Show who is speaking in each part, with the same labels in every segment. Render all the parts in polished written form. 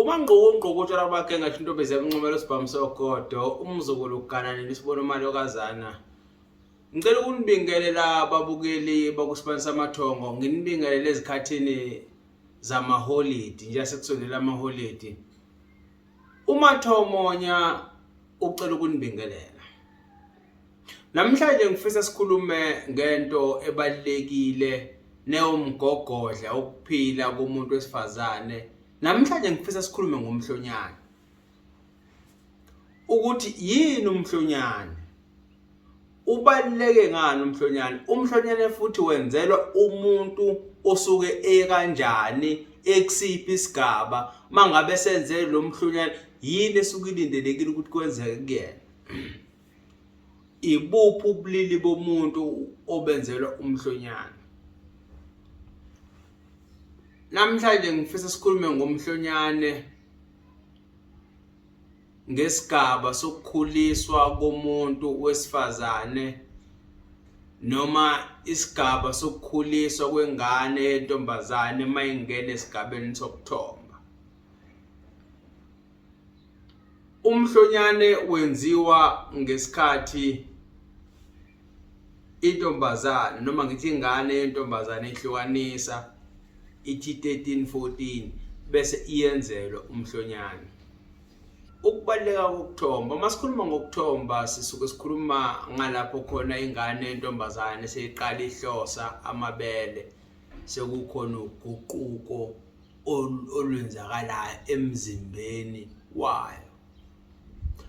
Speaker 1: Umangqokongqoko utshwala bakhe engasho intombi ziyamncomela usibhamu sogodo umzukulu ugananela isibona umalokazana. Ngicela ukunibingelela babukeli bakusibani samathongo nginibingelele ezikhathini zamaholidi nje sekusondela amaholidi. UMathomonya ucela ukunibingelela. Namhlanje ngifisa sikhulume ngento ebalulekile newumgogodla wokuphila komuntu wesifazane. Namhlanje ngifisa sikhulume ngomhlonyane. Ukuthi yini umhlonyane? Ubaluleke ngani umhlonyane? Umhlonyane futhi wenzelwa umuntu osuke ekanjani ekusiphi isigaba mangabe senze lo mhlonyane yini esuke ilindelekile ukuthi kwenzeke kuyena? Ibuphi ubulili bomuntu obenzelwa umhlonyane? Namhlanje ngifisa sikhulume ngomhlonyane ngesigaba sokukhuliswa komuntu wesifazane noma isigaba sokukhuliswa kwengane yentombazane mayingena esigabeni sokuthomba. Umhlonyane wenziwa ngesikhathi intombazane noma ngithi ingane yentombazane ihlukanisa ithi 13 14 bese iyenzelwa umhlonyane. Ukubaluleka kokuthomba, uma sikhuluma ngokuthomba sisuke sikhuluma ngalapho khona ingane yentombazane seyiqala ihlosa amabele sekukhona uguquko olwenzakalayo emzimbeni wayo.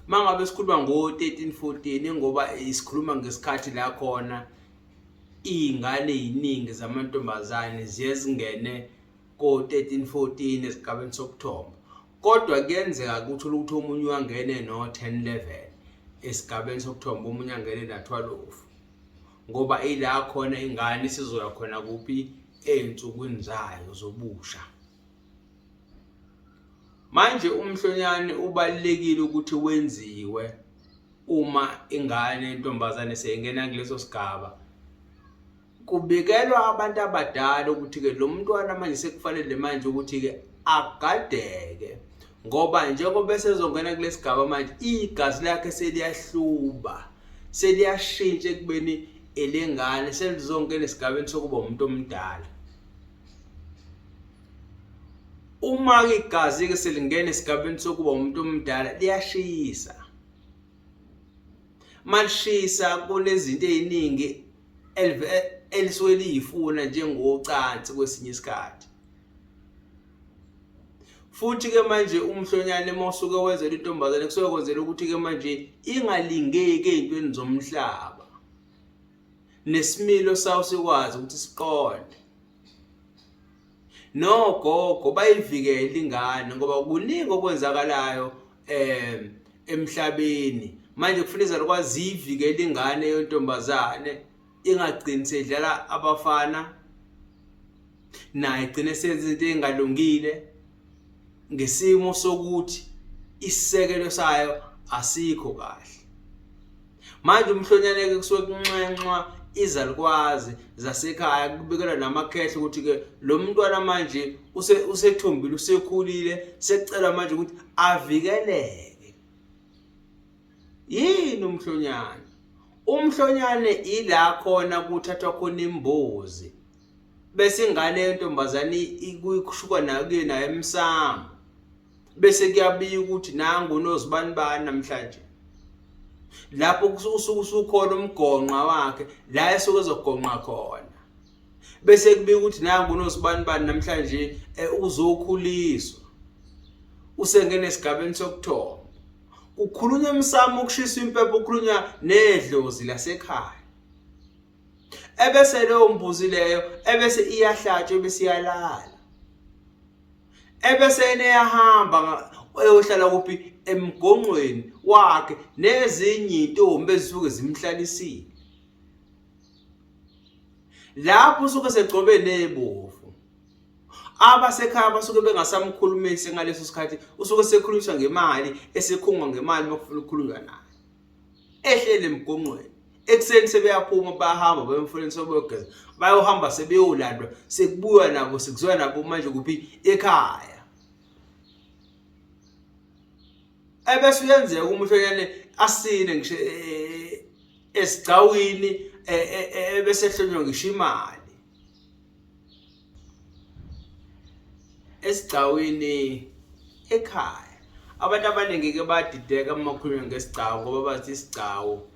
Speaker 1: Mangabe sikhuluma ngo-13 14 ingoba isikhuluma ngesikhathi la khona iy'ngane ey'ningi zamantombazane ziye zingene ko-13 14 esigabeni sokuthomba kodwa kuyenzeka ukuthi ukuthi omunye uyangene no-10 11 esigabeni sokuthomba omunye angene na-12 ngoba ila khona ingane isizoya khona kuphi ey'nsukwini zayo zobusha. Manje umhlonyane ubalulekile ukuthi wenziwe uma ingane yentombazane seyingena kuleso sigaba. Kubikelwa abantu abadala ukuthi-ke lo mntwana manje sekufanele manje ukuthi-ke agadeke ngoba njengoba esezongena kulesigaba manje igazi lakhe seliyahluba seliyashintsha ekubeni elengane selizongena esigabeni sokuba umuntu omdala. Uma-ke igazi-ke selingena esigabeni sokuba umuntu omdala liyashisa. Malishisa kunezinto ey'ningi elisuke liyifuna njengocansi kwesinye isikhathi. Futhi-ke manje umhlonyane uma usuke wenzela intombazane kusuke kwenzela ukuthi-ke manje ingalingeki ey'ntweni zomhlaba. Nesimilo sawo sikwazi ukuthi siqonde. Nogogo bayivikele ingane ngoba kuningi okwenzakalayo eh emhlabeni manje kufanele izalukwazi ziyivikele ingane yentombazane ingagcini seyidlala abafana naye igcine senza izinto ezingalungile ngesimo sokuthi isisekelo sayo asikho kahle. Manje umhlonyane-ke kusuke kunxenxwa izalukwazi zasekhaya kubikelwa namakhehla ukuthi-ke lo mntwana manje usethombile usekhulile sekucelwa manje ukuthi avikeleke. Yini umhlonyane? Umhlonyane ila khona kuthathwa khona imbuzi bese ingane yentombazane ikushuka nayo kuye nayo emsamo. Bese kuyabika ukuthi nangu unozibanibani namhlanje lapho usuke usukhona umgonqa wakhe la esuke ezogonqa khona bese kubika ukuthi nangu unozibanibani namhlanje eh, uzokhuliswa usengene esigabeni sokuthomba kukhulunywa emsamo ukushisa impepho kukhulunywa nedlozi lasekhaya ebese leyo mbuzi leyo ebese iyahlatshwa ebese iyalala ebese eyahamba eyohlala kuphi emgonqweni wakhe nezinye intombi ezisuke zimhlalisile lapho usuke segcobe nebovu abasekhaya basuke bengasamkhulumisi ngaleso sikhathi usuke sekhulunyiswa ngemali esekhungwa ngemali makufuna ukukhulunywa naye ehlele emgonqweni ekuseni sebeyaphuma bayahamba bayomfuleni sebeyogeza bayohamba sebeyolandwa sekubuywa nabo sekuziwa nabo manje kuphi ekhaya. Ebese uyenzeka umhlonyane asine ngisho e, e, esigcawini ebese ehlonywa ngisho imali. Esigcawini ekhaya abantu abaningi ke badideka uma kukhulunywa ngesigcawu ngoba bathi isigcawu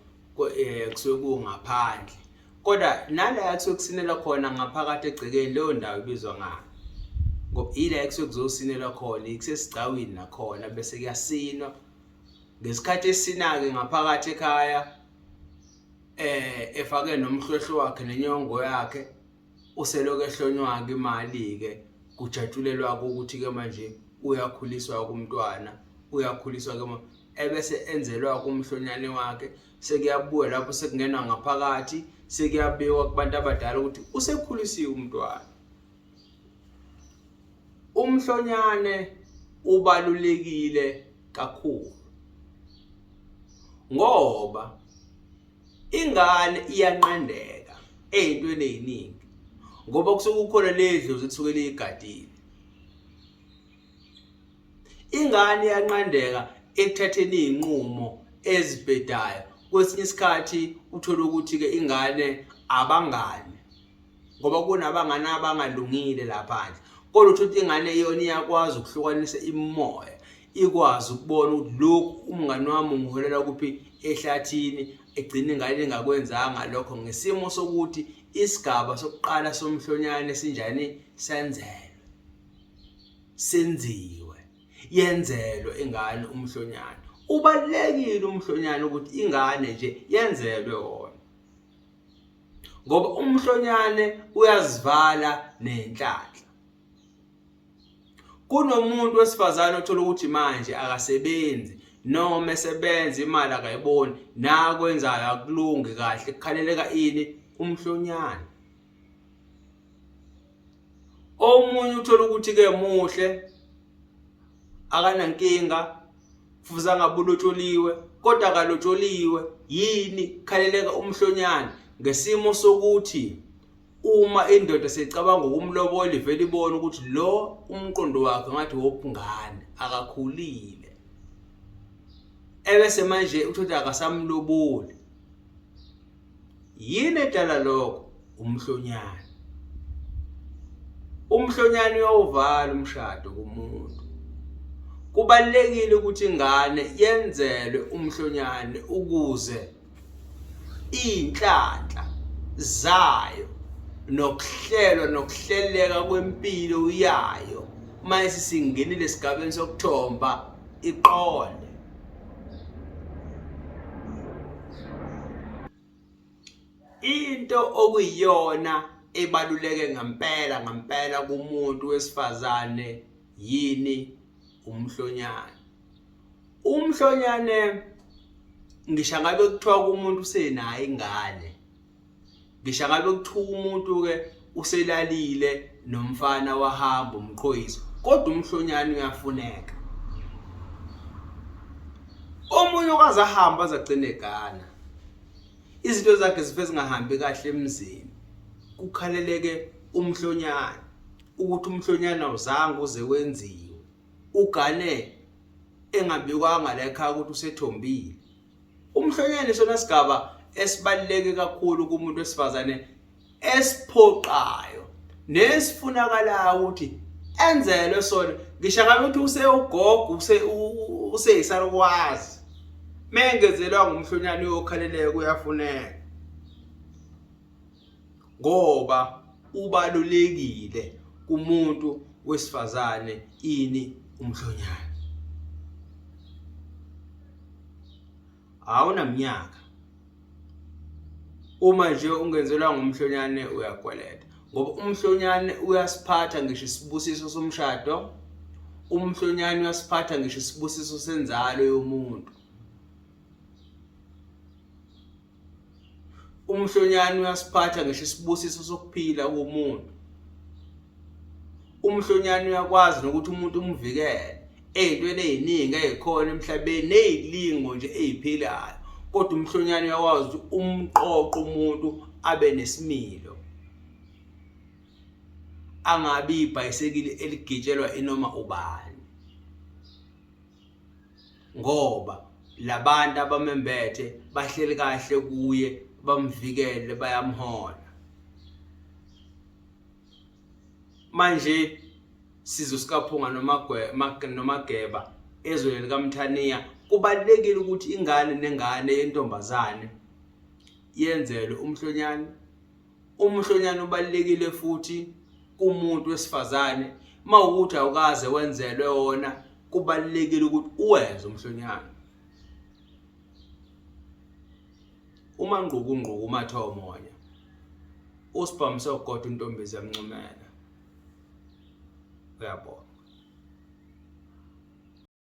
Speaker 1: eh, kusuke kungaphandle kodwa nala kusuke kusinelwa khona ngaphakathi egcekeni leyo ndawo ibizwa ngani ngoba ila kusuke kuzosinelwa khona ikusesigcawini nakhona bese kuyasinwa ngesikhathi esina-ke ngaphakathi ekhaya eh efake nomhlwehlo wakhe nenyongo yakhe uselokhu ehlonywa-ke imali-ke kujatshulelwa-ke ukuthi-ke manje uyakhuliswa-ke umntwana uyakhuliswa-ke ebese enzelwa-ke umhlonyane wakhe sekuyabuya lapho sekungenwa ngaphakathi sekuyabikwa kubantu abadala ukuthi usekhulisiwe umntwana umhlonyane ubalulekile kakhulu ngoba ingane iyanqandeka ey'ntweni ey'ningi ngoba kusuke kukhona ledlozi elisuke liyigadile ingane iyanqandeka ekuthatheni iy'nqumo ezibhedayo kwesinye isikhathi uthole ukuthi-ke ingane abangani ngoba kunabangani abangalungile laphandle kodwa uthi ukuthi ingane yona iyakwazi ukuhlukanisa imimoya ikwazi ukubona ukuthi lokhu umngani wami ungiholela kuphi ehlathini egcina ingane ingakwenzanga lokho ngesimo sokuthi isigaba sokuqala somhlonyane sinjani senzelwe senziwe yenzelwe ingane umhlonyane ubalekile umhlonyane ukuthi ingane nje yenzelwe wona ngoba umhlonyane uyazivala nenhlanhla kunomuntu wesifazane othola ukuthi manje akasebenzi noma esebenza imali akayiboni nakwenzayo akulungi kahle kukhaleleka ini umhlonyane omunye uthola ukuthi ke muhle akanankinga fuze angabe ulotsholiwe kodwa akalotsholiwe yini khaleleka umhlonyane ngesimo sokuthi uma indoda seyicabanga ukumlobola ivele ibone ukuthi lo umqondo wakhe ngathi wobungane akakhulile ebese manje uthi akasamloboli Yini edala lokho? Umhlonyane. Umhlonyane uyawuvala umshado kumuntu. Kubalulekile ukuthi ingane yenzelwe umhlonyane ukuze iy'nhlanhla zayo nokuhlelwa nokuhleleka kwempilo yayo uma isisingenile esigabeni sokuthomba iqonde. Into okuyiyona ebaluleke ngempela ngempela kumuntu wesifazane yini umhlonyane. Umhlonyane ngisho ngabe kuthiwa kumuntu usenayo ingane Ngisho ngabe kuthiwa umuntu-ke uselalile nomfana wahamba umqhoyiso kodwa umhlonyane uyafuneka. Omunye okaze ahambe aze agcine egana. Izinto zakhe zife zingahambi kahle emzini. Kukhaleleke umhlonyane ukuthi umhlonyane awuzange uze wenziwe. Ugane engabikwanga la ekhaya ukuthi usethombile. Umhlonyane isona sigaba esibaluleke kakhulu kumuntu wesifazane esiphoqayo nesifunakalayo ukuthi enzelwe sona ngisho ngabe ukuthi usewugogo useyisarukwazi mengezelwa ngumhlonyane uyokhaleleka kuyafuneka ngoba ubalulekile kumuntu wesifazane ini umhlonyane awunaminyaka uma nje ungenzelwa ngumhlonyane uyakweleta ngoba umhlonyane uyasiphatha ngisho isibusiso somshado umhlonyane uyasiphatha ngisho isibusiso senzalo yomuntu Umhlonyane uyasiphatha ngisho isibusiso sokuphila komuntu. Umhlonyane uyakwazi nokuthi umuntu umvikele ey'ntweni ey'ningi ey'khona emhlabeni ney'lingo nje ey'philayo kodwa umhlonyane uyakwazi ukuthi umqoqo umuntu abe nesimilo angabi ibhayisekili eligitshelwa inoma ubani. Ngoba labantu abamembethe bahleli kahle kuye, bamvikele, bayamhola. Manje sizwe sikaPhunga noMageba ezweni likaMthaniya, kubalulekile ukuthi ingane nengane yentombazane yenzelwe umhlonyane. Umhlonyane ubalulekile futhi kumuntu wesifazane. Uma ukuthi awukaze wenzelwe wona, kubalulekile ukuthi uwenze umhlonyane. Uma ngquku ngquku umathomonya usibhamu sogoda, intombi ziyamncumela, uyabona.